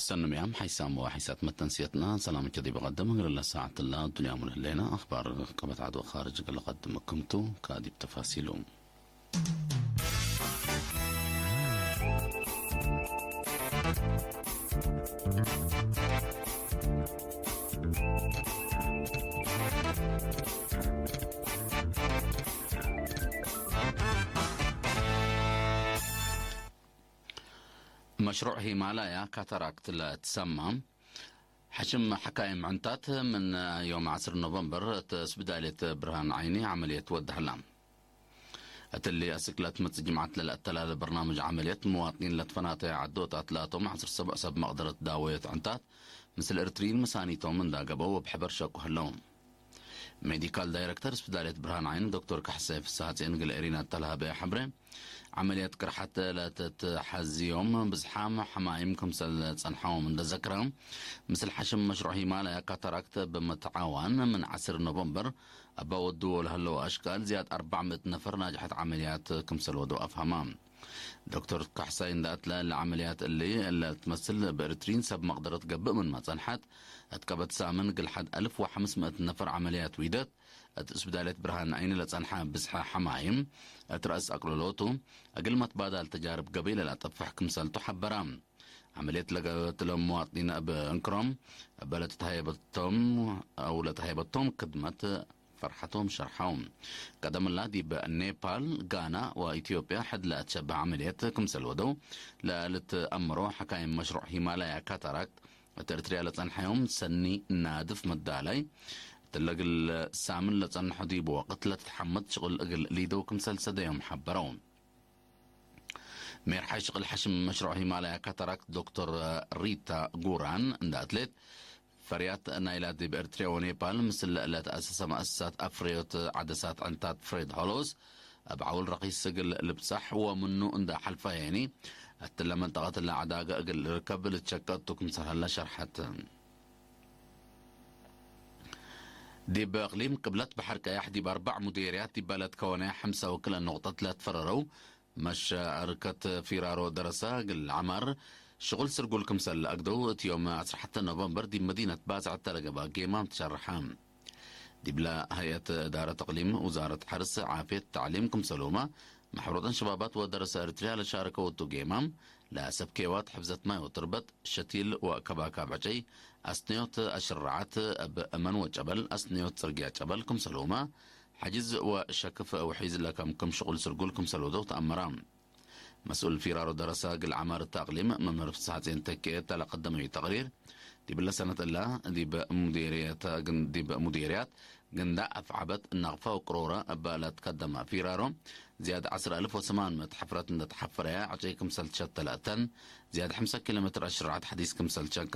ሰኑም እያ ሓይሳም ወሓይሳት መተንስየትና ሰላም ከዲብ ቀደም እግርለ ሰዓትላ ዱንያ ሙልህሌና ኣኽባር ቀበት ዓድወ ኻርጅ ገለ ቀድም ክምቱ ካዲብ ተፋሲሉ። መሽሩዕ ሂማላያ ካታራክት ለትሰማ ሓሽም ሓካይም ዕንታት ምን ዮም ዓስር ኖቨምበር እቲ ስብዳሌት ብርሃን ዓይኒ ዓመልየት ወዳሕላ። እትሊ ኣስክለት ምጽ ጅምዓት ለለእተላለ በርናምጅ ዓመልየት መዋጥኒን ለትፈናተያ ዓዶታት ለኣቶም ዓስር ሰብዕ ሰብ መቕደረት ዳወየት ዕንታት ምስል ኤርትሪን መሳኒቶም እንዳገበው ኣብ ሕበር ሸቁ ህለው። ሜዲካል ዳይረክተር ስብዳሌት ብርሃን ዓይኒ ዶክተር ካሕሳይ ፍስሓጽዮን ግል ኤሪና እተልሃበ ሕብረ ዓመልያት ቅርሓት ለተትሓዝዮም ብዝሓም ሓማይም ክምሰል ጸንሖም እንደዘክረ ምስል ሓሽም መሽሩዕ ሂማላያ ካታራክት ብምትዓዋን ምን ዓስር ኖቨምበር ኣባ ወዱ ወለሃለዎ ኣሽቃል ዝያድ ኣርባዕ ምእት ነፈር ናጅሓት ዓመልያት ክምሰል ወዶ ኣፍሃማ። ዶክተር ካሕሳይ እንዳእትለ ለዓመልያት እሊ እለ ትመስል ብእርትሪን ሰብ መቕደረት ገብእ ምን መጸንሓት እትቀበት ሳምን ግልሓድ ኣልፍ ወሓምስ ምእት ነፈር ዓመልያት ዊደት እቲ ስብዳሌት ብርሃን ዓይኒ ለጸንሓ ብዝሐ ሓማይም እቲ ረእስ ኣቅልሎቱ እግል መትባዳል ተጃርብ ገበይ ለላጠፍሕ ክምሰልቱ ሓበራ። ዓመልየት ለገበትሎም መዋጥኒን እብ እንክሮም እበ ለተታየበቶም ኣው ለተሃየበቶም ክድመት ፈርሓቶም ሸርሓው። ቀደምላ ዲብ ኔፓል፣ ጋና ወኢትዮጵያ ሕድለ እትሸብህ ዓመልየት ክምሰል ወደው ለልትአምሮ ሓካይም መሽሩዕ ሂማላያ ካታራክት እቲ ኤርትርያ ለጸንሐዮም ሰኒ ናድፍ መዳላይ እትለግል ሳምን ለጸንሖ ዲብ ወቅት ለትትሓመድ ሽቕል እግል ሊደው ክምሰል ሰደዮም ሓበረው። ሜርሓይ ሽቕል ሓሽም መሽሩዕ ሂማላያ ካታራክት ዶክተር ሪታ ጉራን እንዳ ኣትሌት ፈርያት ናይላ ዲብ ኤርትርያ ወኔፓል ምስል ለተኣሰሰ መኣሰሳት ኣፍረዮት ዓደሳት ዕንታት ፍሬድ ሆሎስ ኣብ ዓውል ረኺስ እግል ልብጻሕ ወምኑ እንዳ ሓልፋ የኒ እትለ መንጠቐት ለዓዳገ እግል ልርከብ ልትሸቀ እቱ ክምሰል ሃላ ሸርሓት። ዲብ እቕሊም ቅብለት ባሕር ቀያሕ ዲብ ኣርባዕ ሙዴርያት ዲብ በለድ ከወነ ሓምሳ ወክለ ኖቕጠት ለትፈረረው መሻርከት ፊራሮ ደረሳ ግል ዓማር ሽቁል ስርጉል ክምሰል ኣግደው እቲ ዮም ዓሰርተ ኖቨምበር ዲብ መዲነት ባጽዕ ተለገባ ጌማም ትሸርሓ። ዲብላ ሀይአት እዳረት እቅሊም ውዛረት ሐርስ ዓፍየት ተዕሊም ክምሰሉማ ማሕበሮተን ሸባባት ወደረሰ ኤርትርያ ለሻርከ ወቱ ጌማም ለሰብ ኬዋት ሕብዘት ማይ ወትርበት ሸቲል ወከባካብ ዕጨይ ኣስንዮት ኣሽራዓት እብ እመን ወጨበል ኣስንዮት ጽርግያ ጨበል ክምሰሉማ ሓጅዝ ወሸክፍ ውሒዝ ለከም ክም ሽቁል ስርጉል ክምሰል ወደው ተኣመራ። መስኡል ፊራሮ ደረሳ ግል ዓማር እታ ኣቅሊም መምህር ፍስሓጼን ተኪኤ ተለቀደመዩ ተቅሪር ዲብለ ሰነት እላ ዲብ ሙዴርያት ግን-፣ ዲብ ሙዴርያት ግንዳ ኣፍዓበት እናቕፋ ወቅሮራ እባ እላት ከደማ ፊራሮ ዝያድ ዓስር ኣልፍ ወሰማን ምእት ሓፍረት እንደተሓፈረያ ዕጨይ ክምሰል ትሸተለ እተን ዝያድ ሓምሳ ኪሎ ሜትር ኣሽራዓት ሓዲስ ክምሰል ቸካ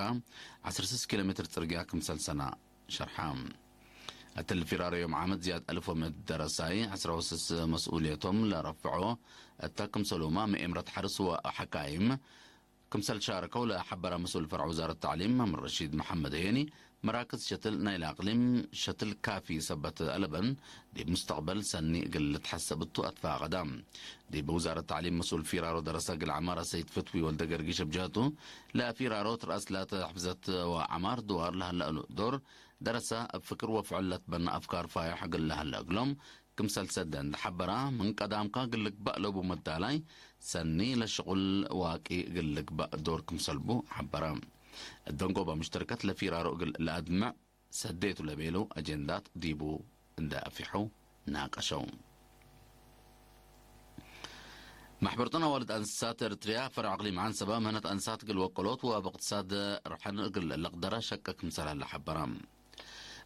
ዓስር ስስ ኪሎ ሜትር ጽርግያ ክምሰል ሰና ሸርሓ። እትል ፊራሮ ዮም ዓመት ዝያድ ኣልፎ ምእት ደረሳይ ዓስራ ወስስ መስኡልየቶም ለረፍዖ እታ ክምሰሉማ ምኤምረት ሓርስ ወሓካይም ክምሰል ሻርከው ለሓበራ መስኡል ፈርዕ ውዛረት ተዕሊም መምህር ረሺድ መሓመድ የኒ መራክዝ ሸትል ናይል ኣቅሊም ሸትል ካፊ ሰበት ኣለበን ዲብ ሙስተቅበል ሰኒ እግል ልትሓሰብ እቱ ኣትፋቀዳ። ዲብ ውዛረት ተዕሊም መስኡል ፊራሮ ደረሳ ግል ዓማራ ሰይድ ፍትዊ ወልደ ገርጊሽ ኣብ ጀህቱ ለፊራሮ ትርኣስ ላተ ሕፍዘት ወዓማር ድዋር ለሃለእሉ ዶር ደረሳ እብ ፍክር ወፍዕል ለትበና ኣፍካር ፋያሕ እግል ለሀለ እግሎም ክምሰል ሰደ እንደ ሐበራ፣ ምን ቀዳምካ እግል ልግባእ ለቡ መዳላይ ሰኒ ለሽቁል ዋቂ እግል ልግባእ ዶር ክምሰልቡ ሐበረ። እደንጎባ ምሽተርከት ለፊራሮ እግል ለአድምዕ ሰዴቱ ለቤሉ አጀንዳት ዲቡ እንደ አፊሑ ናቀሸው። ማሕበርተን ኣዋልድ ኣንስሳት ኤርትርያ ፈርዕ ኣቅሊም ዓንሰባ ምህነት ኣንስሳት እግል ወቀሎት ወኣብ እቅትሳድ ርሐን እግል ለቅደራ ሸቀ ክምሰል ሀለ ሐበራ።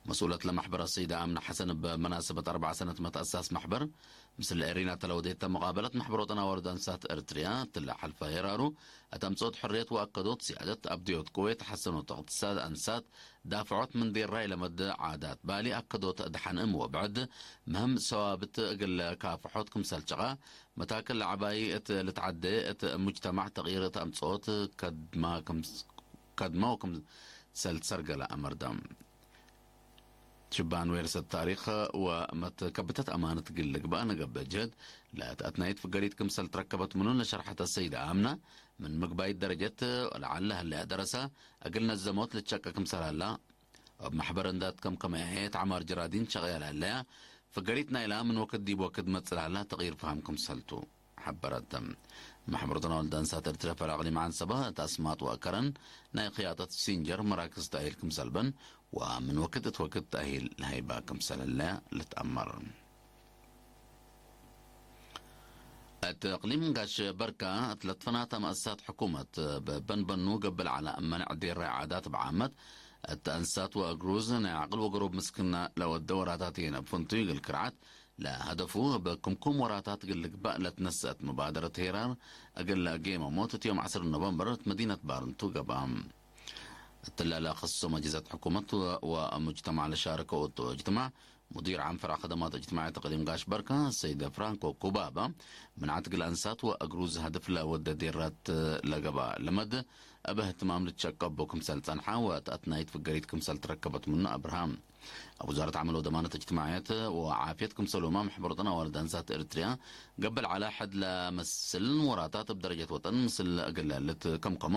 መስኡለት ለማሕበር አሰይዳ አምነ ሐሰን እብ መናሰበት አርበዓ ሰነት መትአሳስ ማሕበር ምስል ኤሪና ተለወዴተ መቃበለት ማሕበሮተን ኣዋልድ ኣንስሳት ኤርትርያ ትለ ሐልፋ የራሩ እት አምጽኦት ሕርየት ወአከዶት ሲያደት አብድዮት ቅዌት ሐሰኖት እቅትሳድ ኣንስሳት ዳፍዖት ምን ዴራይ ለመድ ዓዳት ባሊ አከዶት ደሓን እም ወብዕድ ምህም ሰዋብት እግል ካፍሖት ክምሰል ጨቃ መታክል ለዐባይ እት ልትዓደ እት ሙጅተማዕ ተቅይር እት አምጽኦት ከድማ ክምስ-፣ ከድመው ክምሰል ትሰርገለ አመርዳ። شبان ورثة التاريخ ومتكبتة أمانة قل لقبان قبل جهد لا تأتنايت في قريت كمسل تركبت منون لشرحة السيدة آمنة من مقبايت درجة لعلها اللي درسة أقلنا الزموت لتشكك مسل الله. ኣብ ማሕበር እንዳት ከም ከመያየት ዓማር ጀራዲን ሸቕያል ኣለያ። ፍገሪት ናይላ ምን ወክድ ዲብ ወክድ መጽእ ኣላ ተቕይር ፍሃም ክምሰልቱ ሓበረት። ማሕበረተና ወልደ ኣንሳት ኤርትራ ፈራቕሊ መዓን ሰባ እቲ ኣስማጥ ወኣከረን ናይ ክያጠት ሲንጀር መራክዝ ተኣሂል ክምሰልበን ወምን ወክድ እት ወክድ ተኣሂል ለሃይባ ክምሰለለያ ልትኣመር። እቲ እቅሊም ጋሽ በርካ እትለትፈናታ መእሳት ሕኩመት በበንበኑ ገብል ዓላ እመንዕ ዴራይ ዓዳት ብዓመት እቲ ኣንሳት ወእግሩዝ ናይ ዓቅል ወገሮብ ምስክና ለወደ ወራታት የነብ ፍንቱ ይግል ክርዓት ለሀደፉ በክምኩም ወራታት ግል ግባእ ለትነሰት መባደረት ሄራር እግል ጌመሞት እቲ ዮም ዓስር ኖቨምበር እት መዲነት ባርንቱ ገባ። እትላላ ክሶ መጅዘት ሕኩመት ወ-፣ ወሙጅተማዕ ለሻረከ ወጥቶ እጅትማዕ ሙዲር ዓም ፈርዓ ከደማት እጅትማዕ ተቅሊም ጋሽ በርካ ሰይደ ፍራንኮ ኩባባ ምንዓት ግል ኣንሳት ወእግሩዝ ሀድፍ ለወደ ዴራት ለገባ ለመድ እበ እህትማም ልትሸቀቦ ክምሰል ጸንሓ ወተኣትናይት ፍገሪት ክምሰል ትረከበት ምኖ ኣብርሃም ኣብ ውዛረት ዓመል ወደማነት እጅትማዕየት ወዓፍየት ክምሰሉማ ማሕበሮተን ኣዋልድ ኣንሳት ኤርትርያ ገበል ዓላ ሕድ ለመስልን ወራታት ኣብ ደረጀት ወጠን ምስል እግለልት ከምከሞ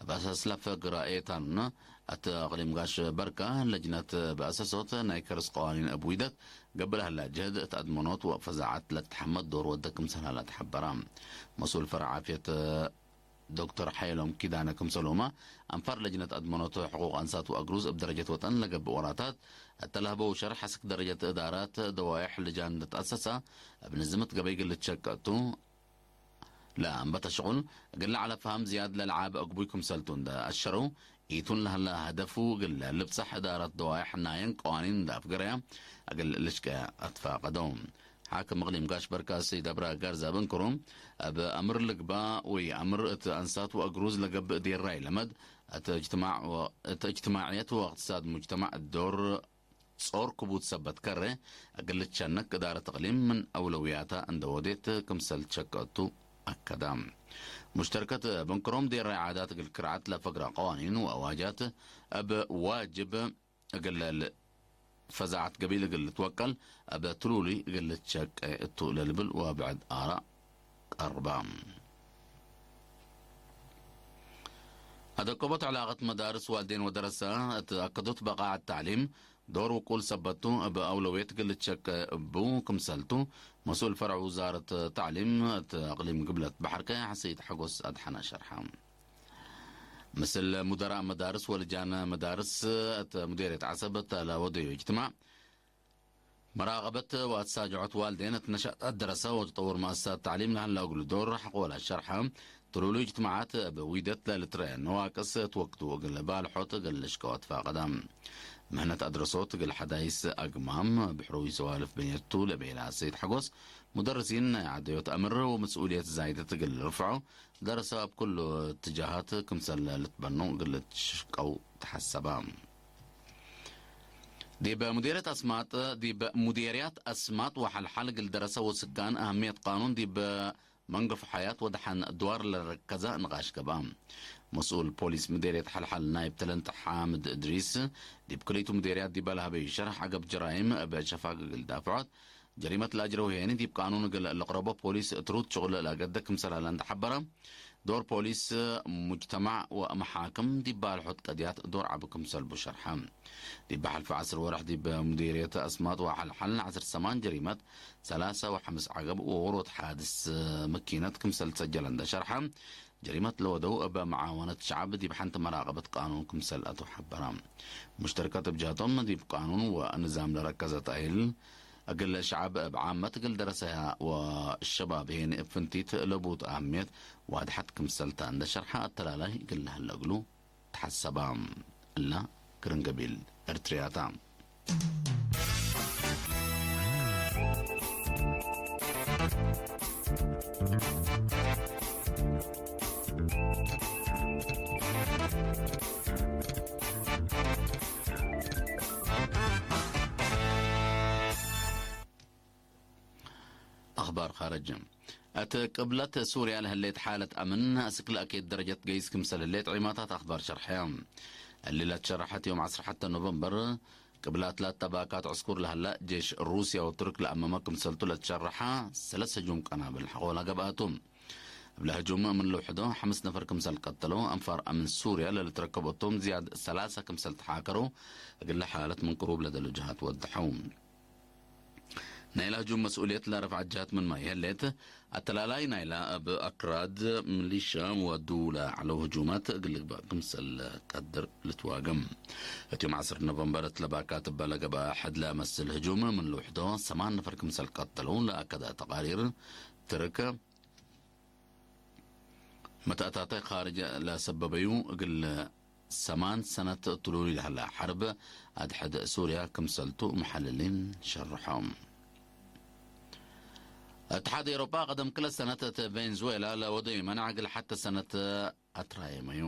ኣብ ኣሳስላ ፈግራ ኤታን ኣቲ ኣቕሊም ጋሽ በርካ ለጅነት ብኣሰሶት ናይ ከርስ ቀዋኒን ኣብ ዊደት ገበል ህላ ጀህድ እቲ ኣድመኖት ወፈዛዓት ለትሓመድ ዶር ወደ ክምሰል ሃላ ተሓበራ። መስኡል ፈርዓ ዓፍየት ዶክተር ሓየሎም ኪዳነ ክምሰሎማ ኣንፋር ለጅነት ኣድመኖት ሕቁቅ ኣንሳት ወኣግሩዝ ኣብ ደረጀት ወጠን ለገብእ ወራታት እተላህበው ሸርሕ ኣስክ ደረጀት እዳራት ደዋይሕ ልጃን ተኣሰሳ ኣብ ንዝምት ገበይ ግልት ሸቀቱ ለኣንበተ ሽቁል እግል ለዓለ ፍሃም ዝያድ ለልዓብ እግቡይ ክምሰልቱ እንደ ኣሸረው ኢቱን ለህለ ሀደፉ እግል ልብጻሕ እዳራት ደዋይሕ ናየን ቀዋኒን እንደ ኣፍገረያ እግል ልሽቀ ኣትፋቀደው። ሓክም እቅሊም ጋሽ በርካ ሰይድ ኣብራ ጋርዛ በንክሩ ኣብ ኣምር ልግባ ወይ ኣምር እቲ ኣንሳት ወእግሩዝ ለገብእ ዴራይ ለመድ እቲ እጅትማዕ ወ-፣ እቲ እጅትማዕየት ወእቅትሳድ ሙጅተማዕ ዶር ጾር ክቡት ሰበት ከረ እግል ልትሸነክ እዳረት እቅሊም ምን ኣውለውያታ እንደ ወዴት ክምሰል ሸቀቱ ኣከዳ። ሙሽተርከት በንክሮም ዴራይ ዓዳት እግል ክርዓት ለፈግራ ቀዋኒን ወኣዋጃት ኣብ ዋጅብ እግል ፈዛዓት ገቢል እግል ልትወቀል ኣብ ትሉሉይ እግል ልትሸቀ እቱ ለልብል ወብዕድ ኣራ ቀርባ። ኣደቀቦት ዕላቀት መዳርስ ዋልዴን ወደረሳ እት ኣከዶት በቃዓት ታዕሊም ዶር ውቁል ሰበቱ እብ ኣውለውየት እግል ልትሸቀ እቡ ክምሰልቱ መስኡል ፈርዕ ውዛረት ታዕሊም እት ኣቅሊም ግብለት ባሕርከ ሓሰይት ሓጎስ ኣድሓና ሸርሓ። ምስል ሙደራእ መዳርስ ወልጃን መዳርስ እት ሙዴርየት ዓሰብ እት ለወደዩ እጅትማዕ መራቀበት ወኣትሳጅዖት ዋልዴን እት ነሻጣት ደረሰ ወተጠውር መኣሰሳት ታዕሊም ለሃላ እግሉ ዶር ሓቆላ ሸርሓ ትሉሉ እጅትማዓት እብ ዊደት ለልትረ ነዋቅስ እት ወቅቱ እግል ባልሖት እግል ልሽቀወት ፋቀዳ ምህነት ኣድረሶት እግል ሓዳይስ ኣግማም ብሕሩይ ሰዋልፍ በኘቱ ለቤላ ሰይድ ሓጎስ ሙደርሲን ናይ ዓደዮት ኣምር ወመስኡልየት ዛይደት እግል ርፍዖ ደረሰ ኣብ ኩሉ እትጃሃት ክምሰል ልትበኑ እግል ትሽቀው ተሓሰባ። ዲብ ሙዴርያት ኣስማጥ፣ ዲብ ሙዴርያት ኣስማጥ ወሓልሓል እግል ደረሰ ወስካን ኣህምየት ቃኑን ዲብ መንገፍ ሓያት ወደሓን ድዋር ለረከዛ ንቃሽ ገብኣ። መስኡል ፖሊስ ሙዴርያት ሓልሓል ናይብ ተለንት ሓምድ እድሪስ ዲብ ክልይቱ ሙዴርያት ዲብ ኣልሃበዩ ሸርሕ ዓገብ ጀራይም እብ ሸፋግ እግል ዳፍዖት ጀሪመት ለኣጅረው ሄኒ ዲብ ቃኑን እግል ለቅረቦ ፖሊስ ትሩት ሽቁል ለገደ ክምሰል ኣላ እንዳሓበረ ዶር ፖሊስ ሙጅተማዕ ወመሓክም ዲብ ባልሖት ቀድያት ዶር ዓቢ ክምሰል ቡ ሸርሐ። ዲብ ሓልፈ ዓስር ወርሕ ዲብ ሙዲርየት ኣስማጥ ወሓልሓል ዓስር ሰማን ጀሪመት ሰላሳ ወሓምስ ዓገብ ወወሮት ሓድስ መኪነት ክምሰል ሰጀለ እንደ ሸርሐ ጀሪመት ለወደው እበ መዓወነት ሸዓብ ዲብ ሓንቲ መራቀበት ቃኑን ክምሰል ኣተው ሓበራ። ሙሽተርከት እብ ጀህቶም ዲብ ቃኑን ወንዛም ለረከዘት ኣይል እግል ሸዓብ እብ ዓመት እግል ደረሰያ ወሸባብ ሄን እብ ፍንቲት ለቡት ኣህምየት ዋድሓት ክምሰልታ እንደ ሸርሓ ኣተላላይ እግል ለህለ እግሉ ተሓሰባ። እላ ክርንገቢል ኤርትርያታ። ኣኽባር ኻርጅ። እት ቅብለት ሱርያ ለህሌት ሓለት ኣምን ኣስክ ለኣኬት ደረጀት ገይስ ክምሰል ህሌት ዒማታት ኣኽባር ሸርሐያ። እሊ ለትሸረሐት ዮም ዓስር ሓደ ኖቨምበር ቅብላት ላታ ባካት ዕስኩር ለሃላ ጄሽ ሩስያ ወትርክ ለኣመመ ክምሰልቱ ለትሸርሓ ሰለስ ህጁም ቀናብል ሓቆላ ገብኣቱ። እብለ ህጁም ምን ልውሕዶ ሓምስ ነፈር ክምሰል ቀተሎ፣ ኣንፋር ኣምን ሱርያ ለልትረከበቶም ዝያድ ሰላሳ ክምሰል ተሓከሩ፣ እግለ ሓለት ምን ቅሩብ ለደሉ ጅሃት ወድሐው። ናይ ላጁም መስኡልየት ለረፍዓ ጃት ምን ማይ ሀሌት፣ ኣተላላይ ናይላ ኣብ ኣክራድ ሚሊሻ ወዱ ለዓለው ህጁማት እግል ልግባእ ክምሰል ቀድር ልትዋግም። እቲዮም ዓሰርተ ኖቨምበር እትለባካ ትበለ ገባ ሕድ ለመስል ህጁም ምን ልውሕዶ ሰማን ነፈር ክምሰል ቀተለው ለኣከዳ ተቃሪር ትርክ መተእታታይ ኻርጅ ለሰበበዩ እግል ሰማን ሰነት እትሉሉ ይልሃላ ሐርብ ኣድሕድ ሱርያ ክምሰልቱ መሐልሊን ሸርሖም። እትሓድ ኤሮጳ ቀደም ክለ ሰነት እቲ ቬንዙዌላ ለወደዩ መናዕ እግል ሓተ ሰነት ኣትራየመዩ።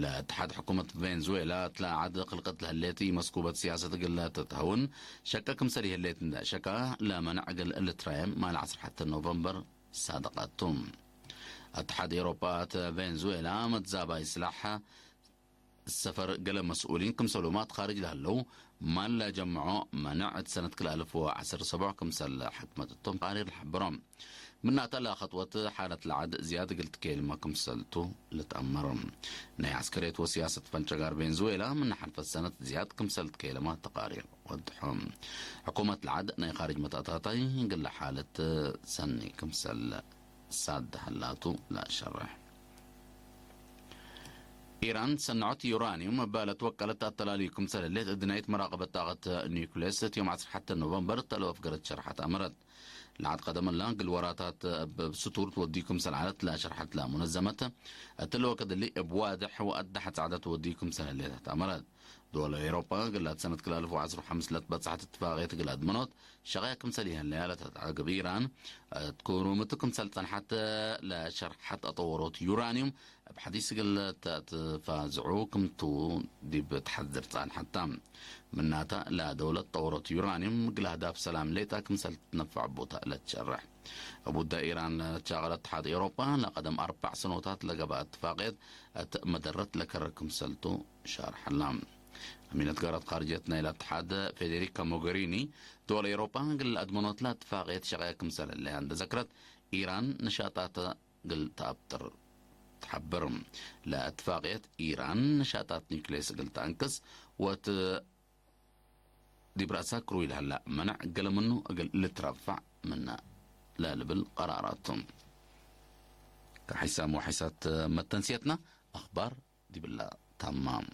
ለእትሓድ ሕኩመት ቬንዙዌላ እትላ ዓድ ክልቀት ለህሌቲ መስኩበት ሲያሰት እግል ተትኸውን ሸቀ ክምሰል ይህሌት እንዳ ሸካ ለመናዕ እግል ልትራየም ማል ዓሰርተ ኖቨምበር ሳደቃቱ። እትሓድ ኤሮጳ እት ቬንዙዌላ መትዛባይ ስላሕ ሰፈር ገለ መስኡሊን ክምሰሉማት ኻርጅ ለሃለው ማል ለጀምዖ መነዕ እት ሰነት ክልኣልፍ ወዓሰርተ ሰብዖ ክምሰል ሕክመት እቶም ቃሪር ለሐብሮም። ምናተ ለኸጥወት ሓለት ለዓድ ዝያድ እግል ትኬልመ ክምሰልቱ ልትኣመር። ናይ ዓስከሬት ወሲያሰት ፈንጨጋር ቬንዙዌላ ምን ሓልፈት ሰነት ዝያድ ክምሰል ትኬልመ ተቃሪር ወድሖም። ሕኩመት ለዓድ ናይ ኻርጅ መታእታታይ ግለ ሓለት ሰኒ ክምሰል ሳድ ሃላቱ ለሸርሕ። ኢራን ሰንዖት ዩራኒዩም እባ ለትወቀለት ኣተላልዩ ክምሰል ህሌት እድናይት መራቐበት ጣቐት ኒውክሌስ እቲ ዮም ዓሰርተ ሓደ ኖቨምበር ተለወፍ ገረት ሸርሓት ኣመረት። ለዓድ ቀደመላ ግል ወራታት እብ ስቱር ትወድዩ ክምሰል ዓለት ለሸርሓት ለሙነዘመት እትለወ ከድሊ እብ ዋድሕ ወኣዳሕ ጻዕዳ ትወድዩ ክምሰል ህሌታት ኣመረት። ዶለ ኤሮጳ ግላት ሰነት ክላልፍ ወዓስሩ ሓምስ ለት በጻሕት እትፋቕየት ግላት መኖት ሸቐያ ክምሰል ይህለያ ለተትዓግብ ኢራን እትኩሩምቱ ክምሰል ጸንሓት ለሸርሓት ኣጠወሮት ዩራኒዩም እብ ሓዲስ ግለት እትፋዝዑ ክምቱ ዲብ ትሓዝር ጸንሓታ። ምናታ ለደውለት ጠወሮት ዩራኒዩም ግለ ኣህዳፍ ሰላም ሌጣ ክምሰል ትነፋዕ ቦታ ለትሸርሕ። እብ ውዳ ኢራን ለትሻቐለት እትሓድ ኤሮጳ ለቀደም ኣርባዕ ሰኖታት ለገባ እትፋቕየት እት መደረት ለከረ ክምሰልቱ ሻርሐላ። ኣሚነት ጋራት ኻርጀት ናይ ለትሓድ ፌዴሪካ ሞገሪኒ፣ ዶል ኤሮጳ ግል ኣድመኖት ለእትፋቕየት ሸቐያ ክምሰል ህለያ እንደዘክረት፣ ኢራን ንሻጣተ ግል ተኣብጥር ትሓብር። ለእትፋቕየት ኢራን ንሻጣት ኒውክሌስ እግል ተኣንክስ ወት ዲብ ራእሳ ክሩ ኢልሃላ መናዕ ገለ ምኑ እግል ልትረፋዕ ምና ለልብል ቀራራቱ። ከሓይሳም ወሓይሳት መተንስየትና ኣኽባር ዲብላ ታማም።